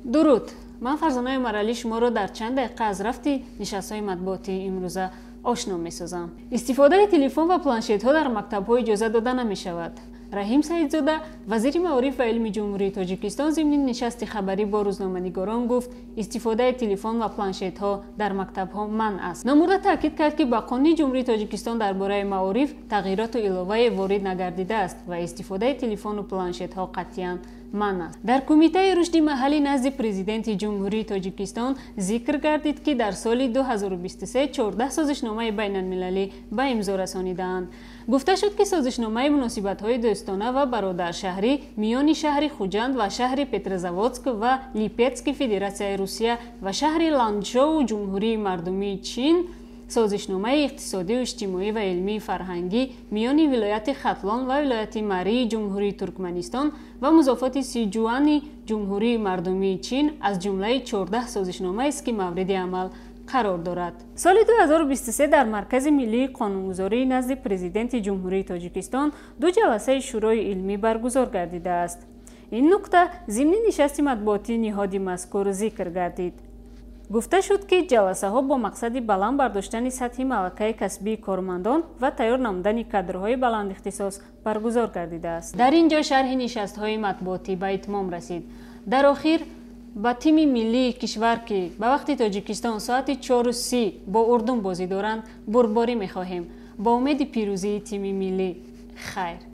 Дуруд, ман Фарзонаи Умаралӣ шуморо дар чанд дақиқа аз рафти нишастҳои матбуотии имрӯза ошно месозам. Истифодаи телефон ва планшетҳо дар мактабҳо иҷоза дода намешавад. Раҳим Саидзода, вазири маориф ва илми Ҷумҳурии Тоҷикистон, зимни нишасти хабарӣ бо рӯзноманигорон гуфт, истифодаи телефон ва планшетҳо дар мактабҳо манъ аст. Номурда таъкид кард, ки ба Қонуни Ҷумҳурии Тоҷикистон дар бораи маориф тағйироту иловае ворид нагардидааст ва истифодаи телефону планшетҳо қатъиян манъ аст. Дар Кумитаи рушди маҳаллӣ назди Президенти Ҷумҳурии Тоҷикистон зикр гардид, ки дар соли 2023 14 созишномаи байналмилалӣ ба имзо расонидаанд. Гуфта шуд, ки созишномаи муносибатҳои дӯстона ва бародаршаҳрӣ миёни шаҳри Хуҷанд ва шаҳри Петрозаводск ва Липетски Федератсияи Русия ва шаҳри Ланчжоу Ҷумҳурии Мардумии Чин, созишномаи иқтисодию иҷтимоӣ ва илмии фарҳангӣ миёни вилояти Хатлон ва вилояти Марии Ҷумҳурии Туркманистон ва музофоти Сиҷуани Ҷумҳурии Мардумии Чин аз ҷумлаи 14 созишномаест, ки мавриди амал қарор дорад. Соли 2023 дар Маркази миллии қонунгузории назди Президенти Ҷумҳурии Тоҷикистон ду ҷаласаи Шӯрои илмӣ баргузор гардидааст. Ин нукта зимни нишасти матбуотии ниҳоди мазкур зикр гардид. Гуфта шуд, ки ҷаласаҳо бо мақсади баланд бардоштани сатҳи малакаи касбии кормандон ва тайёр намудани кадрҳои баландихтисос баргузор гардидааст. Дар ин ҷо шарҳи нишастҳои матбуотӣ ба итмом расид. Дар охир ба тими миллии кишвар, ки ба вақти Тоҷикистон соати 4:30 бо Урдун бозӣ доранд, бурдборӣ мехоҳем. Бо умеди пирӯзии тими миллӣ, хайр.